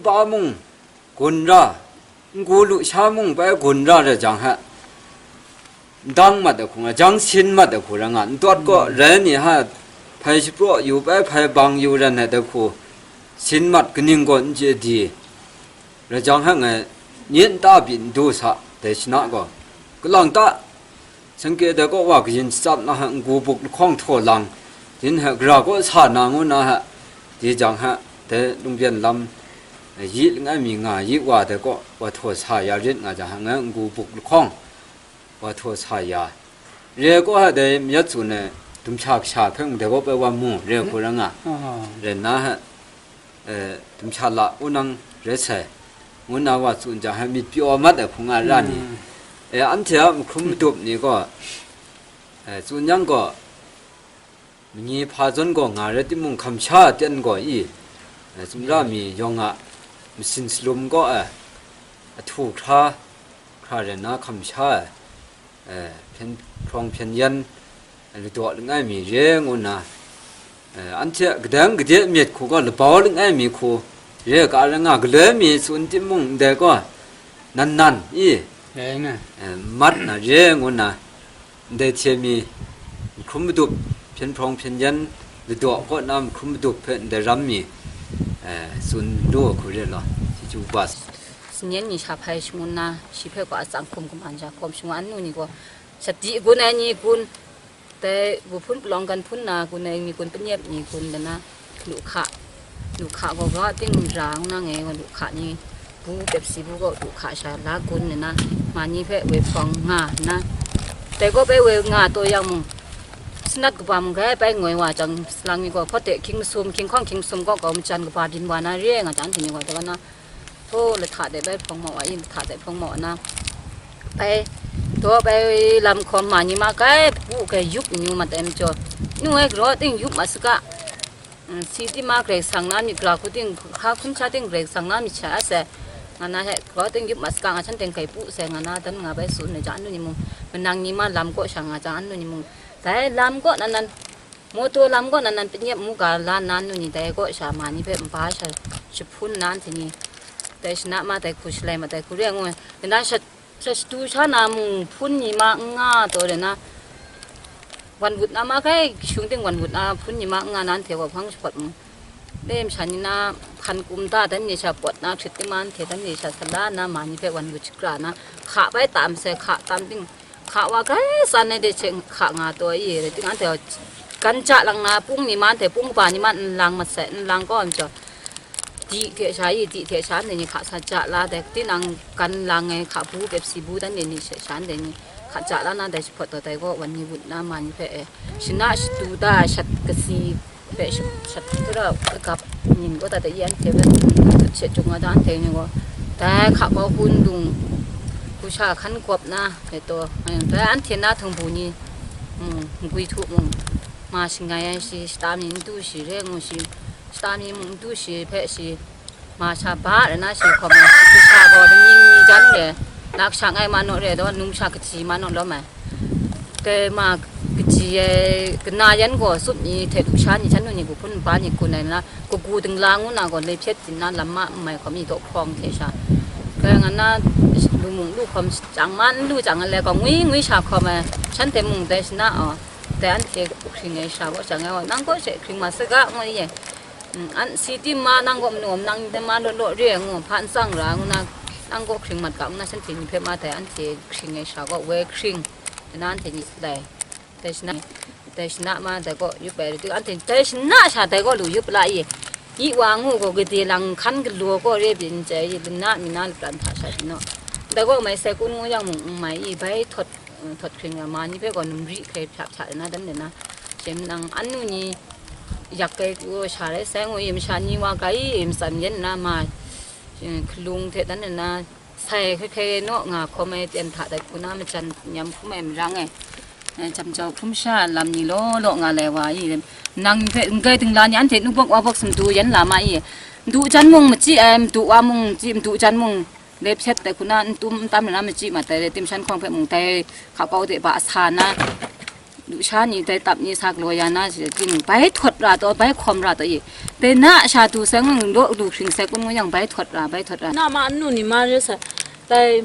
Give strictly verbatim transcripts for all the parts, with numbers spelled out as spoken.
Ba mung gun ra, n-gu lu sha mung bai gun ra rai jang hta, ndang mat ai hku nga, jang sin mat ai hku rai nga, n tawt kaw rai ni hta, hpai shapraw yu bai, hpai bang yu rai nat ai hku, sin mat kaning gaw n chye di, rai jang hta ngai, nye nta pyi n du sa, dai shana gaw, kalang ta, sengke dai kaw wa kayin shachyap na hta, n-gu buk lahkawng htaw lang, yin hta gara kaw sa na ngu na hta, di jang hta, dai lungren lam, yi langai mi nga, yi wa dai kaw wa htaw sa ya rit nga jang hta, ngai n-gu buk lahkawng wa htaw sa ya. Re ai kaw hta dai mayat tsun ai dumsha kasha hpe mung dai kaw bai wa mu, re ai hku rai nga, Ah. rai nna hta, eh, dumsha la u nang rai sai, ngu nna wa tsun jang hta, myit pyaw mat ai hku nga ra ni. Mm. Eh, anhte a mahkrum madup ni gaw, eh, tsun yang gaw, manyi hpa zawn gaw nga rai timung, hkam sha aten gaw i, eh, tsun ra mi yawng a masin salum gaw, eh, ahtu hkra, hkra rai nna hkam sha ai, eh, hpyen, hprawng hpyen yan, ladaw langai mi re ngu nna, eh, anhte kadang kade myit hku gaw labau langai mi hku re ga rai nga, galoi mi tsun timung ndai gaw, nan nan i, Rai na. eh, mat na re ngu nna, ndai hte mi, mahkrum madup, hpyen hprawng hpyen yan, ladaw kaw na mahkrum madup hpe ndai ram mi, eh, tsun lu ai hku re law, chyeju bas. Singyen ni sha hpai shangun na, shi hpe gaw atsang hkum kaman ja hkawm shangun, anu ni gaw, shat di gun ai ni gun, dai wuhpun palawng gan hpun na gun ai ni gun, panyep ni gun, dana, lu hka, lu hka gaw ga ting ra ngu na ngai gaw, lu hka ni bu, Pepsi bu gaw lu hka sha la gun, dana, ma ni hpe woi hpawng nga nna, dai gaw bai woi nga taw yang mung, sanat kaba mung gai bai ngoi wa jang, salang ni gaw hpawt de hkying masum, hkying hkawng hkying masum gaw, gaw majan kaba byin wa na re ai nga jang, anhte ni gaw, dai wa na, Hpaw lahta de bai hpawng mau ai, lahta de hpawng mau na, bai daw bai lam hkawm ma ni ma kai, pu kai yup n yu mat ai majaw, nu ai garaw ting yup mat saga, mm, si ting ma Karai Kasang na myit, gara hku ting, hka hkun sha ting Karai Kasang na myit sha a sai, nga na he garaw ting yup mat saga, nga shan teng kai pu sai, nga na dan nga bai tsun ai jang, anu ni mung, manang ni ma lam kaw sha nga jang, anu ni mung, dai lam kaw nan nan, Moto lam kaw nan nan panyep mu ga la nna, nu ni dai kaw sha ma ni hpe nba sha jahpun nna, anhte ni dai shana ma dai hku shalai ma dai hku re ai ngu ai. Dai na sha, sha shadu sha na mung hpun ni ma n nga taw, dai na wan wut na ma kai, kashung ting wan wut na hpun ni ma n nga na, anhte wa hpang shapawt mu. Dai masha ni na hkan kum da, dan ni sha pawt na hkrit ting ma, anhte dan ni sha sa la nna, ma ni hpe wan wut shakra na, hka bai tam sai, hka tam ting, Hka wa grai san ai de hte hka nga taw i, rai timung, anhte gan ja lang na, pung ni ma, anhte pung kaba ni ma, n lang masai, n lang kaw ai majaw, di hte sha i, di hte sha anhte ni hka sa ja la dai, tinang gan lang ai hka bu, Pepsi bu, dan de ni hte sha anhte ni hka ja la na, dai jahpawt taw dai gaw, wan ni wut na ma ni hpe e, shana shadu da ai shat kasi, hpe sha-, shat hkra kagap ning kaw ta, dai i anhte hpe hkut she jung ai da, anhte ni gaw dai hka kau hkun dung, hku sha hkan gawp na, dai taw, dai anhte na htingbu ni, mm, nkwi htu mung, ma shangai ai shi, shata mi n du shi, re ngu shi, shata mi mung n du shi hpe shi, Ma sha ba rai na shi hkawm ai, kasha gaw, lanying mi jan re, lak sha ngai ma naw re, daw numsha kaji ma naw lawm ai. Dai ma kaji ai, kana yan gaw sup ni hte lusha ni, shan nu ni, gumhpraw ni, gun ai na, kagu dingla ngu na gaw, lei hpyet tsin na, lam ma n mai hkawm ni, daw hprawng hte sha. Dai nga na, lu mung lu hkawm, chyang ma n lu chyang ai, lai gaw ngwi ngwi sha hkawm ai, shanhte mung dai shana aw, dai anhte hkring ai sha gaw, chyang ai gaw, nang gaw she hkring ma saga, ngu ye. Mm, an, si tim ma nang gaw manu, nang tim ma law law re ai ngu, hpa n tsang ra ngu na, nang gaw hkring mat ga ngu na, shanhte ni hpe ma dai, anhte hkring ai sha gaw woi hkring, dai na anhte ni dai, dai shana, dai shana ma dai gaw yup ai, dai anhte dai shana sha dai gaw lu yup la i, yi wa ngu gaw gade lang hkan galaw gaw re byin n chye i, lana mi na lapran hta sha byin naw, dai gaw mai sai kun ngu yang mung n mai i, bai htawt, eh, htawt hkring ai ma ni hpe gaw numri hkrai hpyak hpyak na dan de na, shem nang annu ni yak kai gaw sha rai sai ngu i, masha ni wa ga i, matsan yen nna ma, eh, hkalung hte dan nna, sai hkrai hkrai naw nga hkawm ai ten hta dat hku na, majan nyam hkrum ai marang e, eh, jam jau hkrum sha lam ni law law nga lai wa i, nang hpe n-, grai dingla ni anhte nubawk wabawk sumtu yan la ma i, madu jan mung machyi ai, madu wa mung machyi, madu jan mung lep shet tai hku na, n tum n tam ai na machyi mat ai, tim shan hkawng hpe mung dai hka kau de ba a sa na, Lusha ni dai tap ni sa galaw ya na shi ting, bai htawt ra taw, bai hkawm ra taw i. Dai na sha du sai ngu, law du hkring sai kun ngu yang, bai htawt ra, bai htawt ra. Na ma anu ni ma re sa, dai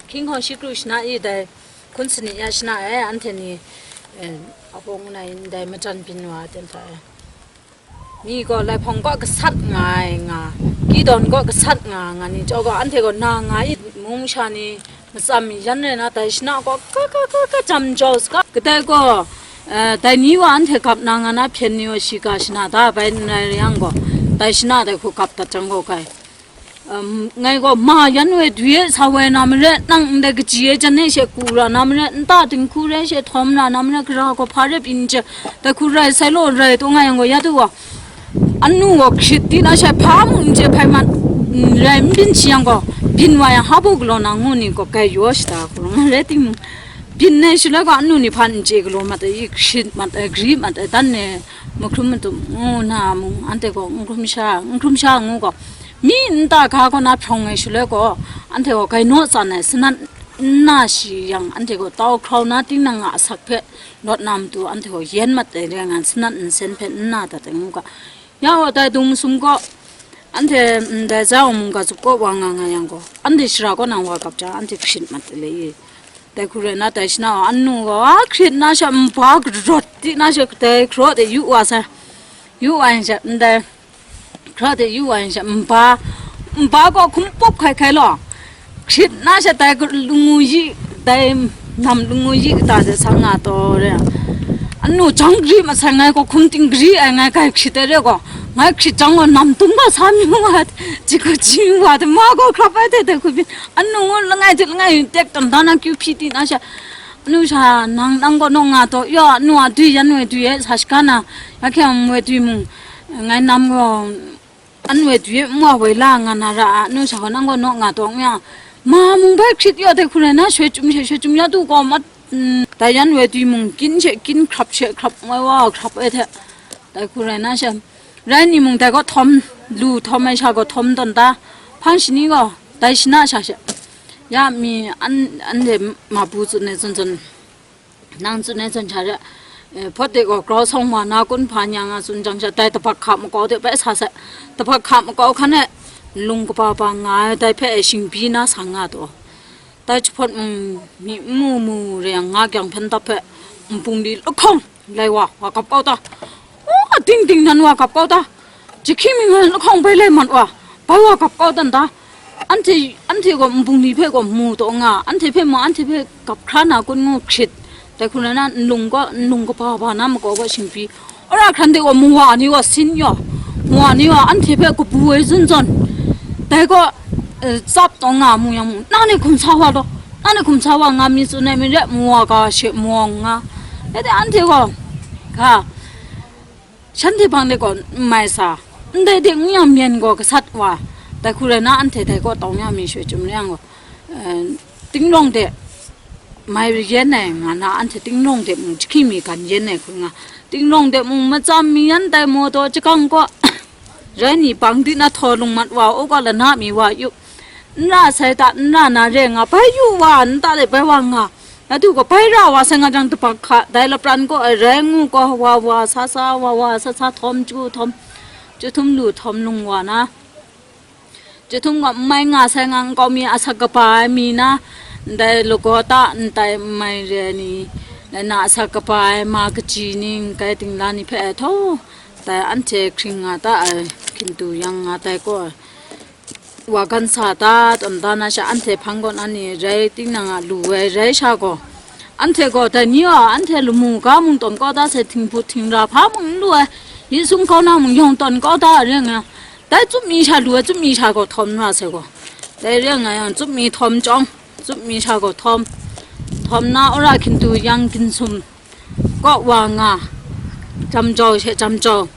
hkying hkawng shi kru shana i, dai hkun sani ya shana e, anhte ni, eh, ahpung na in dai machyan byin wa ten hta e. Mi gaw laihpawng kaw gasat nga ai nga, kidon kaw gasat nga nga ni chyawm gaw, anhte gaw na nga i, mung sha ni matsam mi yan rai na, dai shana gaw ka, ka, ka, ka jam jau saga. Kadai gaw, eh, dai ni wa anhte gap na nga na hpyen ni wa shiga shana da bai n rai yang gaw, dai shana dai hku gap dat jang gaw kai. Um, ngai gaw ma yan woi dwi e sa woi na mare, nang ndai kaji e jan e she ku ra na mare, nta dinghku rai she htawm ra na mare, gara gaw hpa rep yin je, dai hku rai sai law rai taw nga yang gaw, ya du gaw, anu gaw hkrit di na she hpa mung n chye hpai mat, n rai n byin shi yang gaw, byin wa yang hpa baw galaw na ngu ni gaw, gai yaw shada hku rai timung, byin ai shaloi gaw, anu ni hpa n chye galaw mat ai, hkrit mat ai, gri mat ai, dan e mahkrum matum ngu na mung, anhte gaw n hkrum sha, n hkrum sha ngu gaw, mi nta ga kaw na hprawng ai shaloi gaw, anhte gaw gai naw tsan ai sanat n na shi yang, anhte gaw tau hkrau na tinang a asak hpe lawt na matu, anhte gaw yen mat ai rai nga, sanat nsen hpe n na dat ai ngu ga, ya gaw dai dung masum gaw, anhte ndai za wa mungga zup kaw wa nga nga yang gaw, anhte shara kaw nang wa gap jang, anhte hkrit mat ai le i. Dai hku rai na, dai shana wa anu gaw, a hkrit na sha nba karawt di na sha, dai hkaraw de yu wa sai, yu wa yang sha, ndai hkaraw de yu wa yang sha, nba, nba gaw hkum pup hkai hkai law, hkrit na sha dai lungu yi, dai nam lungu yi kata de sa nga taw re. Anu jang gari masai ngai gaw hkum ting gari ai ngai, gai hkrit ai re gaw, ngai hkrit jang gaw nam tum ga sa mi wa, ji hku ji mi wa, de ma gaw hkrap ai hte dai hku byin, anu ngu langai hte langai tek tam da na kyu hpyi di na sha, anu sha nang, nang gaw naw nga taw, ya, anu a dwi yan woi dwi e sa shaga na, ya hkyang woi dwi mung, ngai nam gaw, an woi dwi e nwa woi la nga na ra a, anu sha gaw nang gaw naw nga taw, ya, ma mung bai hkrit ya dai hku rai na, shoi chyum she shoi chyum ya du gaw mat, mm, dai yan woi dwi mung, kyin she kyin, hkrap she hkrap, woi wa hkrap ai hte, dai hku rai na sha, rai ni mung dai gaw htawm, lu htawm ai sha gaw htawm tawn ta, hpang shani gaw, dai shana sha she, ya mi an, anhte ma bu tsun ai zawn zawn, nang tsun ai zawn sha re, eh, hpawt de gaw grau sawng wa na kun hpa nya nga tsun jang sha, dai tahpawk hka makau de bai sa sai, tahpawk hka makau hkan e nlung kaba ba nga ai, dai hpe e shingbi na sa nga taw, dai jahpawt mung mi n mu mu re yang, nga kyang hpyen dap hpe nbungli lahkawng lai wa, wa gap kau ta, wa ting ting nan wa gap kau ta, jahkying mi ngai lahkawng bai lai mat wa, bai wa gap kau dan ta, anhte, anhte gaw nbungli hpe gaw mu taw nga, anhte hpe mung, anhte hpe gap hkra na kun ngu hkrit, dai hku rai na, nlung gaw, nlung kaba ba na makau gaw shingbi, wora hkran de gaw mu wa ni gaw sin yaw, mu wa ni gaw anhte hpe kabu ai zawn zawn, dai gaw, eh, tsap taw nga mu yang mung, nang ni hkum sa wa law, nang ni hkum sa wa nga mi tsun ai mi re, mu wa ga she mu wa nga, dai de anhte gaw, ga, shanhte hpang de gaw n mai sa, ndai de ngu yang myen gaw gasat wa, dai hku rai na, anhte dai kaw tawng ya mi shoi chyum re yang gaw, eh, tinglawng de mai yen ai nga na, anhte tinglawng de mung jahkying mi gan yen ai hku nga, tinglawng de mung matsam mi yan tai maw taw, jahkang kaw rai ni, bang di na htaw lung mat wa, u gaw lana mi wa yu, n ra sai ta, n ra na re nga, bai yu wa, nta de bai wa nga, Natu gaw bai ra wa sai nga jang, tahpawk hka dai lapran kaw e rai ngu gaw, wa wa sa sa, wa wa sa sa, htawm chyu htawm, chyu htum lu htawm lung wa na, chyu htum gaw n mai nga sai nga, nkau mi asak kaba ai mi na, ndai lagaw ta ntai n mai re ai ni, dai na asak kaba ai ma kaji ni, n kai dingla ni hpe ai htaw, dai anhte hkring nga ta ai, hkintu yang nga tai gaw, wa gan sa ta tawn da na sha, anhte hpang kaw na ni rai tinang a lu ai rai sha gaw, anhte gaw dai ni a, anhte lamu ga mung tawn kau da sai, htinghput htingra hpa mung n lu ai, yi sung hkau na mung yawng tawn kau da re nga, dai tsup mi sha lu ai, tsup mi sha gaw htawm ra sai gaw, dai re nga yang, tsup mi htawm chyawng, tsup mi sha gaw htawm, htawm na wora hkintu yang ginsum, kaw wa nga, jam jau she jam jau,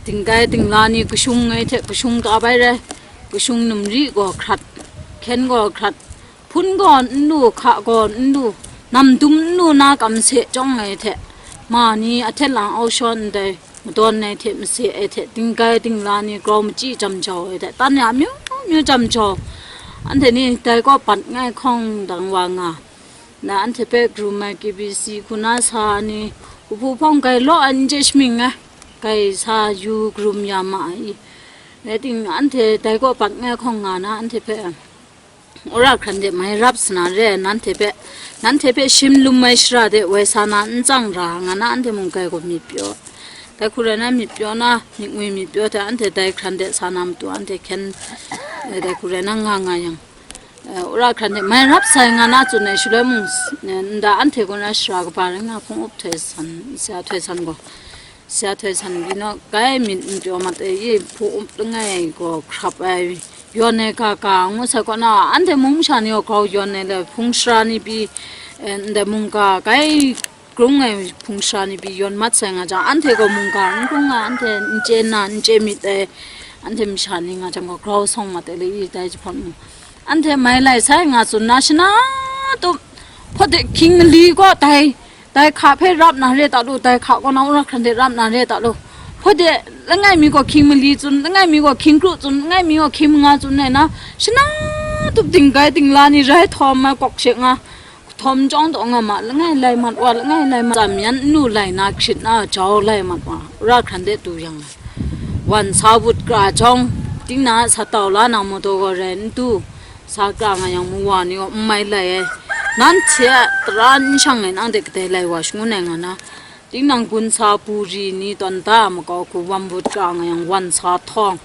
dinggai dingla ni kashung ai hte kashung ka bai rai, kashung numri gaw hkrat, hkyen gaw hkrat, hpun gaw n lu, hka gaw n lu, nam dum n lu na kam se chyawng ai hte, ma ni ahtet lang au shawn ndai, madawn ai hte mase ai hte, dinggai dingla ni grau machyi jam jau ai hte, tan ya amyu myu jam jau, anhte ni dai kaw bat ngai hkawng dang wa nga, na anhte hpe grum ai K B C hku na sa ni, Kahpu hpawng grai law ai n chye shaming ai, grai sa yu karum ya ma ai i. Rai timung, anhte dai kaw bat ngai hkawng nga na, anhte hpe wora hkran de mai rap sa na re, nanhte hpe, nanhte hpe shim lum ai shara de woi sa na n tsang ra nga na, anhte mung grai gaw myit pyaw. Dai hku rai na, myit pyaw na, myit ngwi myit pyaw hte anhte dai hkran de sa na matu anhte hkyen, eh, dai hku rai na nga nga yang, eh, wora hkran de mai rap sai nga na tsun ai shaloi mung, eh, nda anhte kaw na shara kaba rai nga hpung up htoi san, sia htoi san gaw, sia htoi san byin naw, grai myit n pyaw mat ai i, hpung up langai gaw hkrap ai, yawn ai ga ga ngu sai kaw na, anhte mung masha ni gaw grau yawn ai le, hpung shara ni pyi, eh, ndai mungga grai grung ai hpung shara ni pyi yawn mat sai nga jang, anhte gaw mungga n grung ai, anhte n chye na, n chye myit ai, anhte masha ni nga jang gaw grau sawng mat ai le i, dai jahpawt mung, anhte mai lai sai nga tsun na, shana tup, hpawt de hkying mali gaw dai, dai hka hpe rap na re ta lu, dai hka kaw na wora hkran de rap na re ta lu. Hpawt de langai mi gaw hkying mali tsun, langai mi gaw hkying kru tsun, langai mi gaw hkying manga tsun ai na, shana tup dinggai dingla ni rai htawm ai kawk she nga, hkawm chyawng taw nga ma, langai lai mat wa, langai lai mat, tsam yan n lu lai na, hkrit na jau lai mat wa, wora hkran de du yang ai. Wan sa wut kra jawng, ting na sa tau la na majaw gaw rai n du, sa kra nga yang, mawa ni gaw n mai lai ai. Nanhte a tara n shang ai, nang de kadai lai wa shangun ai nga na, tinang gun sa buri ni tawn da ai makau hku wan wut kra nga yang, wan sa htawng,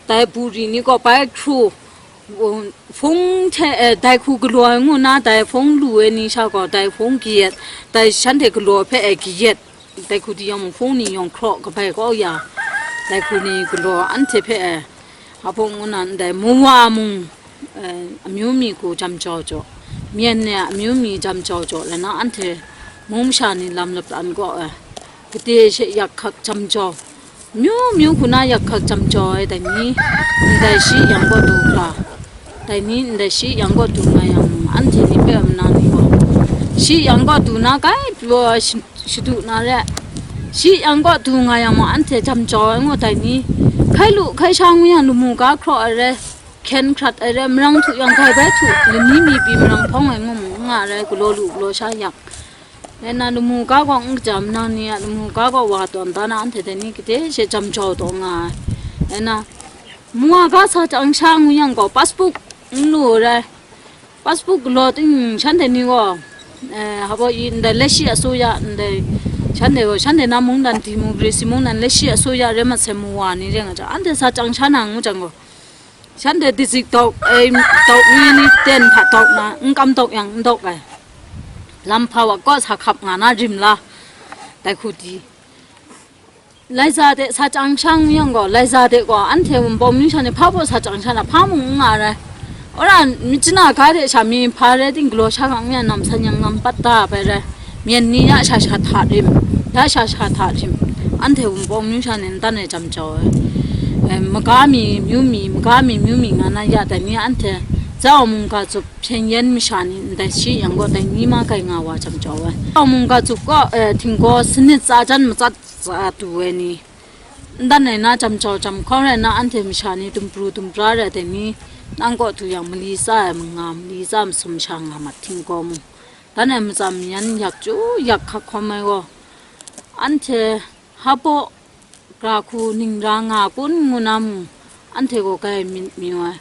dai buri ni gaw bai hkru, um, hpung hte, eh, dai hku galaw ai ngu na, dai hpung lu ai ni sha gaw, dai hpung kayat, dai shanhte galaw hpe, eh, kayat, dai hku di yawng mung hpung ni yawng hkraw kabai kau ya, dai hku ni galaw anhte hpe, eh, a hpung ngu na ndai mawa mung, eh, amyu mi hku jam jau jaw, myen ni a amyu mi jam jau jaw, la na anhte mung masha ni lam lap an gaw, eh, gade she yak hkak jam jau, myu myu hku na yak hkak jam jau ai dai ni, ndai shi yang gaw du hkra, dai ni ndai shi yang gaw du nga yang, anhte ni hpe a manang ni gaw, shi yang gaw du na kai pyaw ai shi-, shadu na re, shi yang gaw du nga yang mung, anhte jam jau ai ngu dai ni, hkai lu hkai sha ngu yang, lamu ga hkraw ai rai, hkyen hkrat ai rai, marang htu yang, grai bai htu, lani mi pyi marang hpawng ai ngu mung n nga ai rai, galaw lu galaw sha yang, rai na, lamu ga gaw n kaja, manang ni a lamu ga gaw wa tawn da na, anhte dai ni gade she jam jau taw nga ai. Rai na, mawa ga sa chyang sha ngu yang gaw, passport n lu ai rai, passport galaw ting shanhte ni gaw, eh, hpa i ndai, လက်ရှိအစိုးရ, ndai, shanhte gaw, shanhte na mungdan, democracy mungdan, လက်ရှိအစိုးရ rai mat sai, mawa ni rai nga jang, anhte sa chyang sha na ngu jang gaw, shanhte district dawk, eh, dawk ni ni ten hta dawk na, n kam dawk yang n dawk ai. Lam hpa wa kaw sa hkap nga na rim la, dai hku di. Laiza de sa chyang sha ngu yang gaw, laiza de gaw, anhte Wunpawng myu sha ni hpa baw sa chyang sha na, hpa mung n nga ai rai. Wora, myit chana ga de sha mi hpa rai ting, galaw sha ga ngu yang, nam san yang ngam pat da ai rai. Myen ni ya sha sha hta rim, ya sha sha hta rim, anhte Wunpawng myu sha ni n dan ai jam jau ai. Eh, maga mi, myu mi, maga mi, myu mi nga na ya dai ni, anhte Zau mungga tsup hpyen yen masha ni ndai shi yang gaw, dai ni ma grai nga wa jam jau ai. Zau mungga tsup gaw, eh, htinggaw sanit tsa jan matsat tsa du ai ni, n dan ai na jam jau jam hkawng rai na, anhte masha ni dumpru dumpra rai dai ni, nang kaw du yang, mali tsa ai manga, mali tsa masum sha nga mat, htinggaw mung, dan ai matsam yan yak chyu yak hkak hkawm ai gaw, anhte hpa baw, gra hku ning ra nga kun ngu na mung, anhte gaw grai myit mayu ai.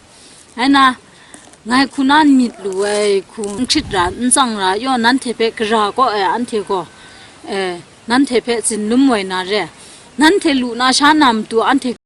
Rai na, ngai hku na n myit lu ai hku, n hkrit ra, n tsang ra, yaw nanhte hpe gara kaw ai, anhte gaw, eh, nanhte hpe tsin lum woi na re, nanhte lu na sha na matu anhte